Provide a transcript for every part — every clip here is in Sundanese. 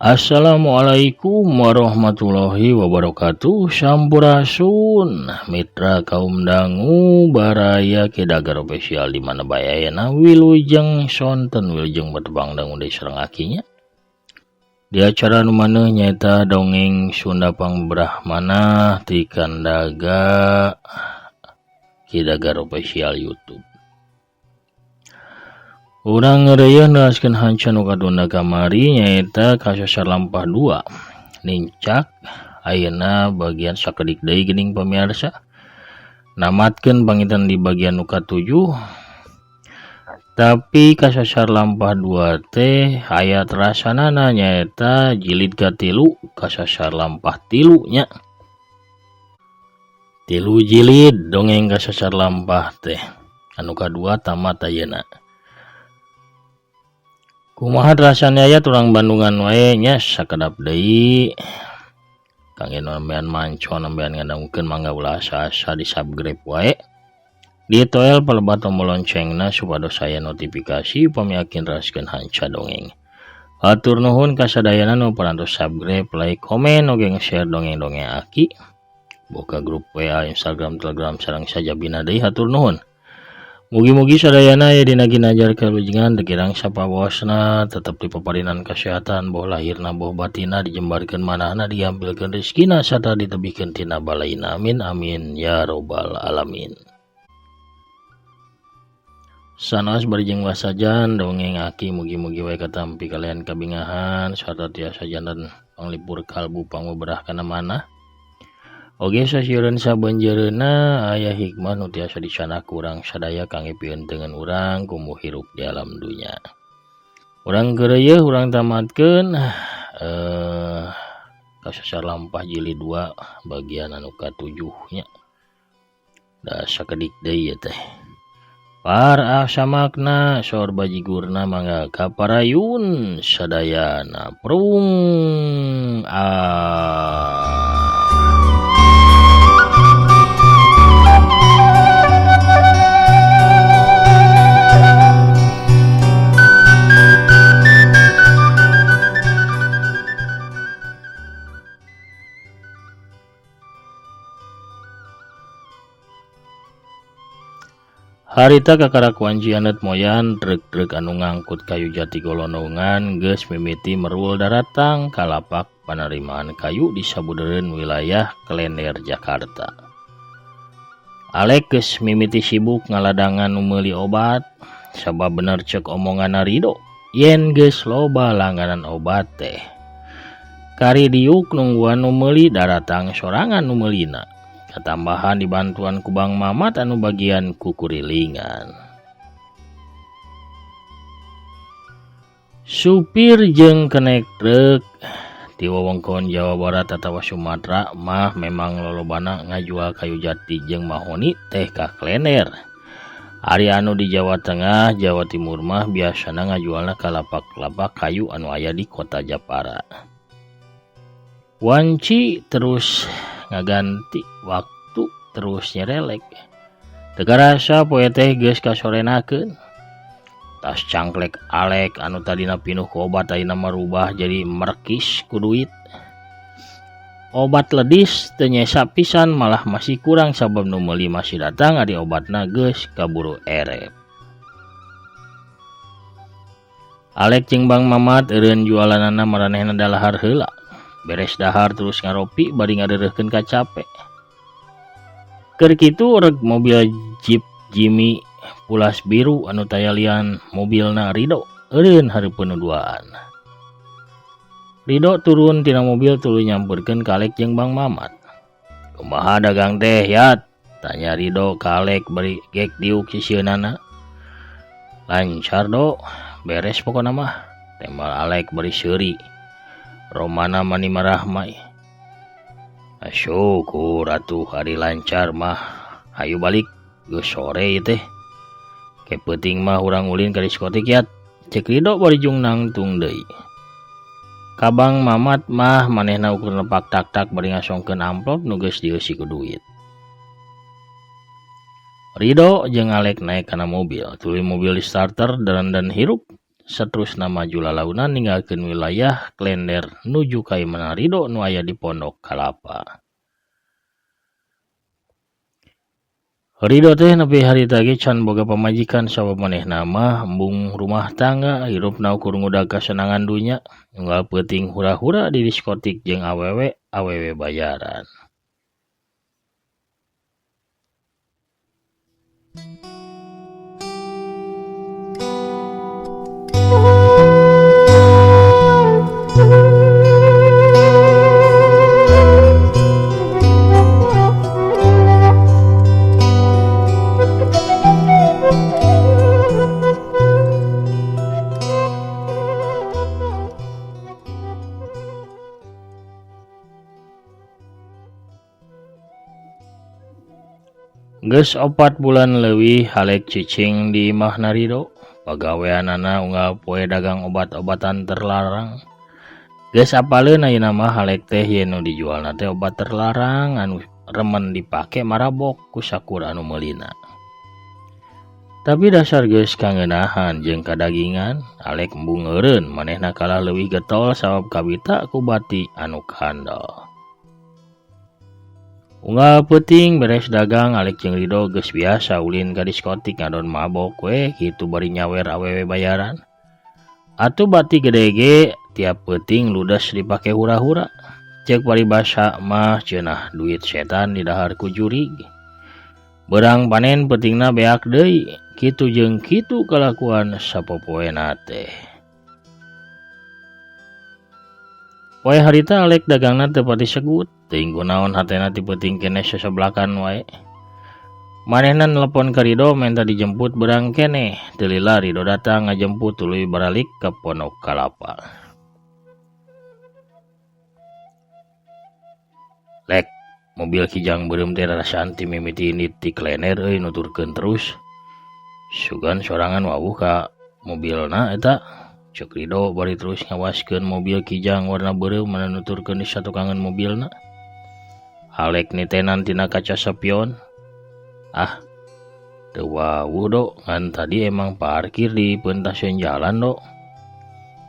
Assalamualaikum warahmatullahi wabarakatuh. Sampurasun mitra kaum dangu baraya Ki Dagar Official di mana bae ayana. Wilujeng sonten, wilujeng bertepang dangu deui sareng akinya di acara nu maneuh, nyaeta dongeng Sunda Pangbrahmana ti Kandaga Ki Dagar Official YouTube. Urang ngeureuyeun neraskeun hanca nu katunda kamari, nyaeta Kasasar Lampah 2 nincak ayeuna bagian sakedik deui geuning pemirsa, namatkeun panginten di bagian nu katujuh. Tapi Kasasar Lampah 2 teh aya terasanana, nyaeta jilid katilu Kasasar Lampah 3 nya. Tilu jilid dongeng Kasasar Lampah teh, anu kadua tamat ayeuna. Kumaha rasanya ya urang Bandungan wae nya. Sakedap deui, kangge nembean manco, nembean ngadangukeun, mangga ulah asa-asa di subscribe wae, ditoel palebat tombol loncengna supados aya notifikasi upami aki neraskeun hanca dongeng. Hatur nuhun kasadayana nu parantos subscribe, like, komen, oge nge-share dongeng-dongeng aki boka grup WA, Instagram, Telegram, sareng sajabina deui. Hatur nuhun. Mugi-mugi sadayana aya dina ginajar kawilujengan, teu kirang sapawosna, tetep dipaparinan kesehatan boh lahirna boh batina, dijembarkeun manahna, digampilkeun rezekina, sarta ditebihkeun tina balaina. Amin amin ya robbal alamin. Sanaos bari jeung wasajan dongeng aki, mugi-mugi wae katampi kalian kabingahan sarta tiasa janten panglipur kalbu, panguberah kana manah. Oge sasieureun sabeunjeureunna aya hikmah nu tiasa dicandak ku urang sadaya kangge pieunteuneun urang kumuh hirup di alam dunya. Urang geureuyeun, urang tamatkeun Kasasar Lampah jilid 2 bagian anu katujuh nya. Da sakedik deui ieu teh. Par asa makna sor bajigurna, mangga kaparayun sadayana. Prung ah. Harita kakarak wanci anet moyan, truk-truk anu ngangkut kayu jati golondongan geus mimiti merul daratang ka lapak panerimaan kayu di sabudeureun wilayah Klender, Jakarta. Alek geus mimiti sibuk ngaladangan nu meuli obat, sabab bener cek omongan Rido yen geus loba langganan obat teh. Kari diuk nungguan nu meuli, daratang sorangan nu meulina. Katambahan dibantuan ku Bang Mamat anu bagian kukurilingan. Supir jeung kenek truk di wewengkon Jawa Barat atawa Sumatera mah memang lolobana ngajual kayu jati jeung mahoni teh ka Klender. Ari anu di Jawa Tengah, Jawa Timur mah biasana ngajualna ka lapak-lapak kayu anu aya di kota Japara. Wanci terus ngaganti, waktu terus nyerelek. Teu karasa poe teh geus kasorenakeun. Tas cangklek Alek anu tadina pinuh ku obat ayeuna marubah jadi merkis ku duit. Obat ledis teu nyesa pisan, malah masih kurang sabab nu meuli masih datang, ari obatna geus kaburu erep. Alek jeung Bang Mamat eureun jualanana, maranehna dalahar heula. Beres dahar terus ngaropi bari ngareureuhkeun kacape. Keur kitu reg mobil Jeep Jimny pulas biru anu taya lian mobilna Rido eureun hareupeun nu duaan. Rido turun tina mobil tuluy nyamperkeun ka Alek jeung Bang Mamat. "Kumaha dagang teh, Yat?" tanya Rido ka Alek bari gek diuk sisieunana. "Lancar, Do, beres pokona mah," tembal Alek bari seuri. Romana mani marahmai. "Syukur atuh ari lancar mah. Hayu balik, geus sore ieu teh. Ke peuting mah urang ulin ka diskotik, Yat," cek Rido bari jung nangtung deui. Ka Bang Mamat mah manehna ukur nepak tak-tak bari ngasongkeun amplop nu geus dieusi ku duit. Rido jeung Alek naik kana mobil, tuluy mobil di starter dan hirup. Saterusna maju lalaunan ninggalkeun wilayah Klender nuju ka imahna Rido nu aya di Pondok Kalapa. Rido teh nepi harita ge can boga pamajikan sabab manehna mah embung rumah tangga hirupna ukur ngudag kasenangan dunya unggal peuting hura-hura di diskotik jeung awewe awewe bayaran. Geus 4 bulan leuwih Alek cicing di imahna Rido. Pagaweanana unggal poe dagang obat-obatan terlarang. Geus apaleun ayeuna mah Alek teh yen nu dijualna teh obat terlarang anu remen dipake marabok ku sakur anu meulina. Tapi dasar geus kangeunahan jeung kadagingan, Alek embung eureun manehna kalah leuwih getol sabab kabita ku bati anu kandel. Unggal peuting beres dagang Alek jeung Rido geus biasa ulin ka diskotik ngadon mabok we kitu bari nyawer awewe bayaran. Atuh bati gede ge tiap peuting ludes dipake hura-hura. Ceuk paribasa mah cenah duit setan didahar ku jurig. Beurang panen peutingna beak deui, kitu jeung kitu kalakuan sapopoena teh. Poe harita Alek dagangna teu pati segut. Teuing kunaon hatena ti peuting keneh seseblakan wae. Manehna nelepon ka Rido menta dijemput beurang keneh. Teu lila Rido datang ngajemput tuluy baralik ka Pondok Kalapa. Lek, mobil Kijang beureum teh rarasaan ti mimiti indit ti Klener euy nuturkeun terus. Sugan sorangan wawuh ka mobilna eta. Ceuk Rido bari terus ngawaskeun mobil Kijang warna beureum mana nuturkeun di satukangan mobilna. Alek nitenan tina kaca spion. Ah, teu wawuh do, ngan tadi emang parkir di pentasieun jalan do.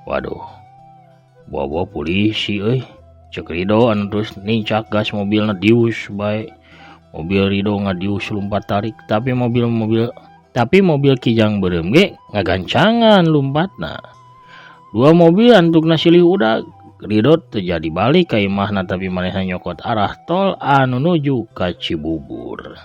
Waduh, bawa-bawa polisi euy. Ceuk Rido anu terus nincak gas mobilna dius bae. Mobil Rido ngadius lumpat tarik, tapi mobil Kijang beureum ge ngagancangan lumpatna. Dua mobil antukna silih udag. Rido teu jadi balik ka imahna tapi manehna nyokot arah tol anu nuju ka Cibubur.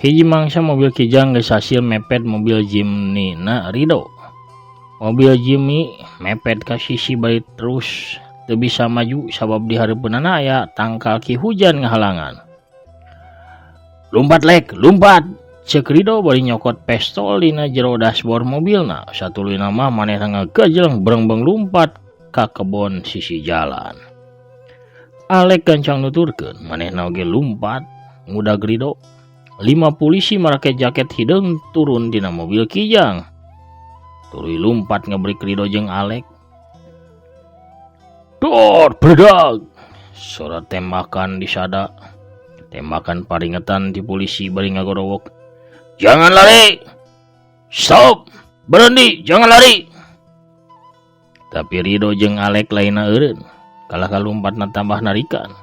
Hiji mangsa mobil Kijang geus hasil mepet mobil Jimny na Rido. Mobil Jimny mepet ka sisi bari terus teu bisa maju sabab di hareupeunana aya tangkal ki hujan ngahalangan. Lumpat Lek, lumpat! Ceuk Rido bari nyokot pestol dina jero dashboard mobilna. Satuluyna mah manehna ngagajleng berengbeng lumpat ka kebon sisi jalan. Alek gancang nuturkeun, manehna oge lumpat ngudag Rido. 5 polisi marake jaket hideung turun dina mobil Kijang. Tuluy lumpat ngebrik Rido jeung Alek. Dor, bledag! Sora tembakan disada. Tembakan paringetan ti polisi bari ngagorowok. Jangan lari! Stop! Berhenti, jangan lari! Tapi Rido jeung Alek lainna eureun. Kalah kalumpatna tambah narikan.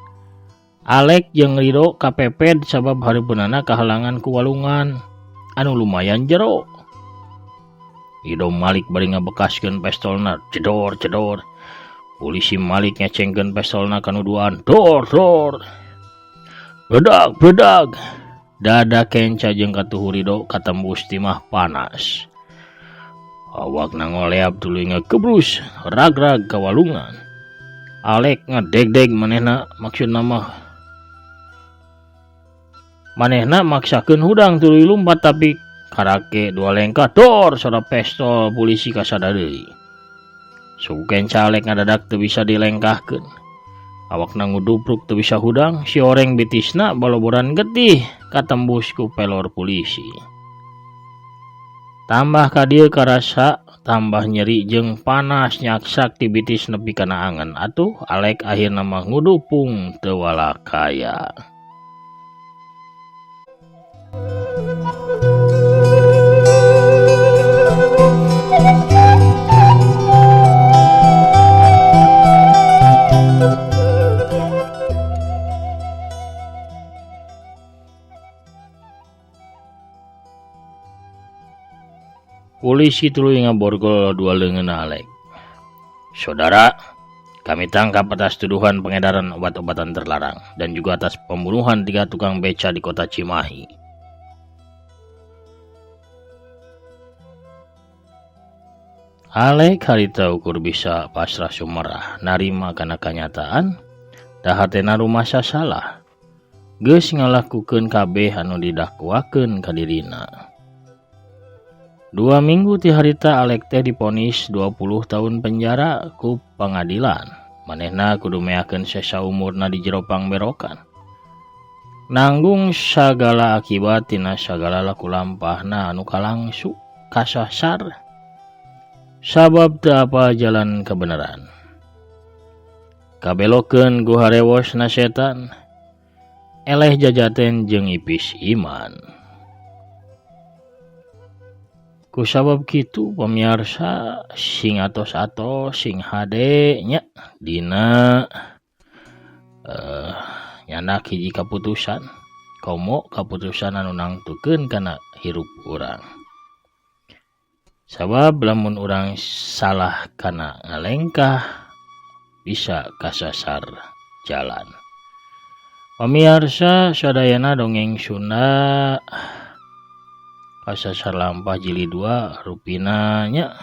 Alek jeung Rido kapeped sabab hareupeunana kahalangan ku walungan anu lumayan jero. Rido malik bari ngabekaskeun pestolna, jedor jedor. Polisi malik ngecengkeun pestolna ka nu duaan, dor dor. Bledag bledag. Dada kenca jeung katuhu Rido katembus timah panas. Awakna ngoleap tuluy ngagebrus rag-rag ka walungan. Alek ngadegdeg manehna maksudna mah manehna maksakeun hudang tuluy lumpat tapi karake dua lengkah dor sora pestol polisi kasada deui. Suku kenca Alek ngadadak teu bisa dilengkahkeun. Awakna ngudupruk teu bisa hudang, si oreng bitisna baloboran getih katembus ku pelor pulisi. Tambah ka dieu karasa tambah nyeri jeung panas nyaksak ti bitis nepi kana angen atuh Alek akhirna mah ngudupung teu walakaya. Polisi tuluy ngaborgol dua leungeun Alek. Saudara, kami tangkap atas tuduhan pengedaran obat-obatan terlarang dan juga atas pembunuhan 3 tukang beca di kota Cimahi. Alek harita ukur bisa pasrah sumerah narima kana kanyataan da hatena rumasa salah. Geus ngalakukeun kabeh anu didakwakeun ka dirina. 2 minggu ti harita Alek teh diponis 20 tahun penjara ku pangadilan. Manehna kudu meakeun sesa umurna di jero pangberokan. Nanggung sagala akibat tina sagala laku lampahna anu kalangsu kasasar. Sabab teu apa jalan kebenaran. Kabelokeun ku harewosna setan. Eleh jajaten jeung ipis iman. Kusabab kitu pamiarsa sing atos-atos sing hade nya dina nyandak hiji kaputusan komo kaputusan anu nangtukeun kana hirup urang. Sabab lamun urang salah kana ngalengkah bisa kasasar jalan. Pamiarsa sadayana dongeng Sunda Kasasar Lampah jilid 2 rupina nya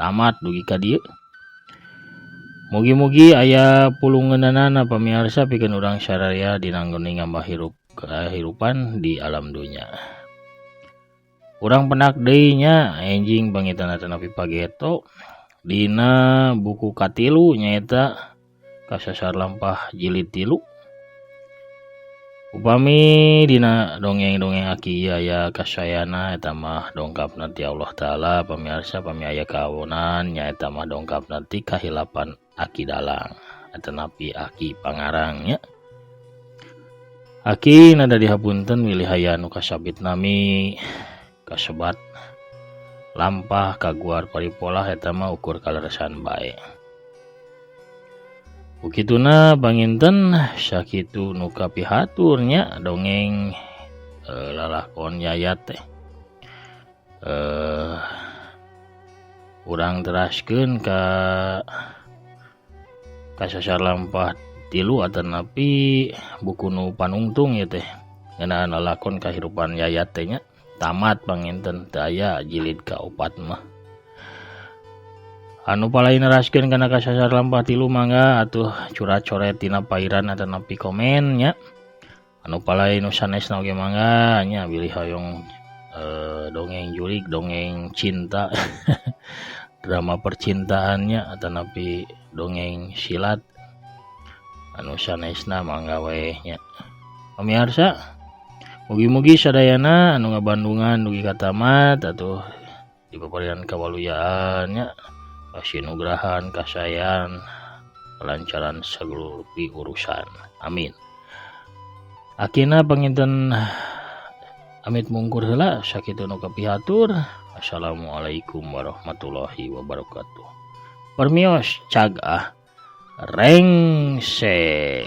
tamat dugi ka dieu. Mugi-mugi aya pulungeunana pamiarsa pikeun urang sararea dina nggeuning ngambah hirup kehidupan di alam dunya. Urang penak deui nya enjing pangitan atanapi pageto dina buku katilu nyaeta Kasasar Lampah jilid 3. Upami dina dongeng-dongeng aki ieu aya kasayana eta mah dongkapna ti Allah Taala pamiarsa pami aya kawonan nyaeta mah dongkapna ti kahilapan aki dalang atanapi aki pangarang nya. Aki nada dihapunten wilih aya anu kasabit nami kasebat lampah kaguar paripolah eta mah ukur kaleresan bae. Ukituna panginten sakitu nu kapihatur nya dongeng lalakon Yayat teh. Urang teraskeun ka Kasasar Lampah 3 atanapi buku nu panungtung ieu teh ngeunaan lalakon kahirupan Yayat teh nya. Tamat panginten teu aya jilid ka-4 mah. Anu palai neraskeun kana Kasasar Lampah 3 mangga atuh curah-coret tina pairan atanapi komen nya. Anu palai nu sanesna oge mangga nya bilih hoyong dongeng jurig, dongeng cinta, drama percintaannya atanapi dongeng silat anu sanesna mangga we nya. Pamiarsa mugi-mugi sadayana anu ngabandungan dugi ka tamat atuh dipaparian kawaluyaan nya, kasinugrahan, kasayan, kelancaran sagala rupi urusan. Amin. Akhirna panginten amit mungkur heula sakitu nu kapihatur. Assalamualaikum warahmatullahi wabarakatuh. Permios cag ah rengse.